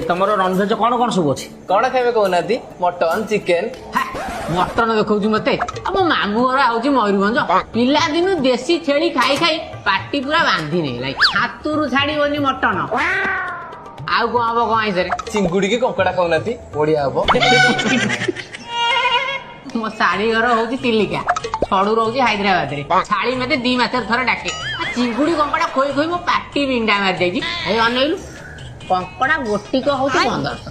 ତମର ନନଭେଜ କଣ କଣ ସବୁ ଅଛି? କଣ ଖାଇବେ କହୁନାହାନ୍ତି? Mutton, chicken. ମଟନ ଦେଖଉଛି ମତେ। ଆଉ ମୋ ମାମୁଁ ଘର ହଉଛି ମୟୂରଭଞ୍ଜ। ପିଲାଦିନୁ ଦେଶୀ ଛେଳି ଖାଇ ଖାଇ ପାଟି ପୁରା ବାନ୍ଧି ନେଇଗଲା, ହାତରୁ ଛାଡିବନି ମଟନ। ଆଉ କଣ ହବ କଣ ଆଇଁଷରେ? ଚିଙ୍ଗୁଡି କି କଙ୍କଡା ଖାଉନାହାନ୍ତି, ବଢିଆ ହବ। ମୋ ଶାଢୀ ଘର ହଉଛି ଚିଲିକା, ଛଡୁ ରହୁଛି ହାଇଦ୍ରାବାଦରେ। ଶାଳୀ ମତେ 2 ମାସରେ ଥରେ ଡାକେ। ଆଉ ଚିଙ୍ଗୁଡି କଙ୍କଡା ଖୋଇ ଖୋଇ ମୋ ପାଟି ବିଣ୍ଡା ମାରି ଯାଇଛି। ଏଇ ଅନେଇଲୁ, କଙ୍କଡା ଗୋଟିକ ହଉଛି 1500,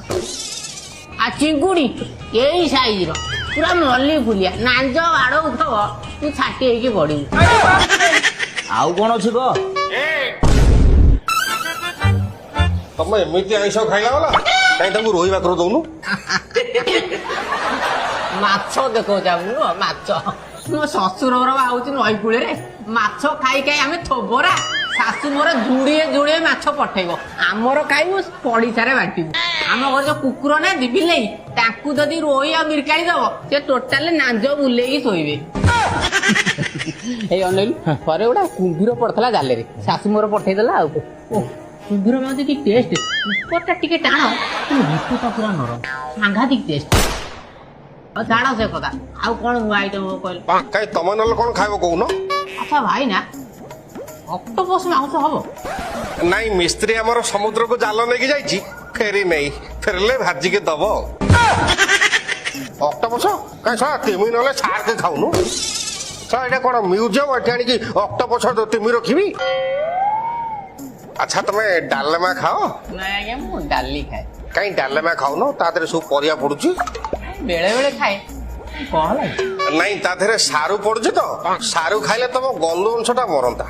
ଆଉ ଚିଙ୍ଗୁଡି ଏଇ ସାଇଜର ପୁରା ମଲି ଫୁଲିଆ, ନାଞ୍ଜ ବାଡଉଥିବ ତୁ ଛାଟି ହେଇକି ପଡିବୁ। ଆଉ କଣ ଅଛି କହ? ତମେ ଏମିତି ଆଇଁଷ ଖାଇଲା ବାଲା, କାଇଁ ତାଙ୍କୁ ରୋହି ଭାକୁର ଦଉନୁ? ମାଛ ଦେଖଉଛି ଆମକୁ ନୁହଁ ମାଛ। ମୋ ଶ୍ୱଶୁର ଘର ବା ହଉଛି ନଈ କୂଳରେ। ମାଛ ଖାଇ ଖାଇ ଆମେ ଥୋବରା। ଶାଶୁ ମୋର ଝୁଡିଏ ଝୁଡିଏ ମାଛ ପଠେଇବ, ଆମର ଖାଇବୁ, ପଡିଶାରେ ବାଣ୍ଟିବୁ। ଆମ ଘରେ ଯୋଉ କୁକୁର ନାହାନ୍ତି, ବିଲେଇ, ତାଙ୍କୁ ଯଦି ରୋହି ଆଉ ମିରକାଳି ଦବ, ସେ ଟୋଟାଲି ନାଞ୍ଜ ବୁଲେଇକି ଶୋଇବେ। ଏଇ ଅନେଇଲୁ, ଥରେ ଗୋଟେ କୁମ୍ଭୀର ପଡିଥିଲା ଜାଲରେ, ଶାଶୁ ମୋର ପଠେଇଦେଲା। ଆଉ ଓ କୁମ୍ଭୀର ମାଛ କି ଟେଷ୍ଟ! ଉପରଟା ଟିକେ ଟାଣ କିନ୍ତୁ ଭିତରଟା ପୁରା ନରମ, ସାଂଘାତିକ ଟେଷ୍ଟ। ଆଉ ଛାଡ଼ ସେ କଥା, ଆଉ କଣ ନୂଆ ଆଇଟମ ହବ କହିଲ? କାଇଁ ତମେ ନହେଲେ କଣ ଖାଇବ କହୁନ? ଆଚ୍ଛା ଭାଇ, ନା ଅକ୍ଟୋପସ୍ ମାଂସ ହବ? ନାଇଁ, ମିସ୍ତ୍ରୀ ଆମର ସମୁଦ୍ରକୁ ଜାଲ ନେଇକି ଯାଇଛି, ଫେରି ନେଇ, ଫେରିଲେ ଭାଜିକି ଦବ। ଅକ୍ଟୋପସ କାଇଁ ଶଳା, ତିମି ନହେଲେ ସାର୍କ ଖାଉନୁ। ଶଳା ଏଇଟା କଣ ମ୍ୟୁଜିୟମ, ଏଠି ଆଣିକି ଅକ୍ଟୋପସ ତିମି ରଖିବି? ଆଚ୍ଛା, ତମେ ଡାଲମା ଖାଅ? ନାଇଁ ଆଜ୍ଞା, ମୁଁ ଡାଲି ଖାଏ। କାଇଁ ଡାଲମା ଖାଉନ? ତା ଦେହରେ ସବୁ ପରିବା ପଡୁଛି। ବେଳେ ବେଳେ ଖାଏ, କଣ ହେଲା କି? ନାଇଁ, ତା ଦେହରେ ସାରୁ ପଡୁଛି ତ, ସାରୁ ଖାଇଲେ ତମ ଗଲୁ ଅଂଶଟା ମରନ୍ତା।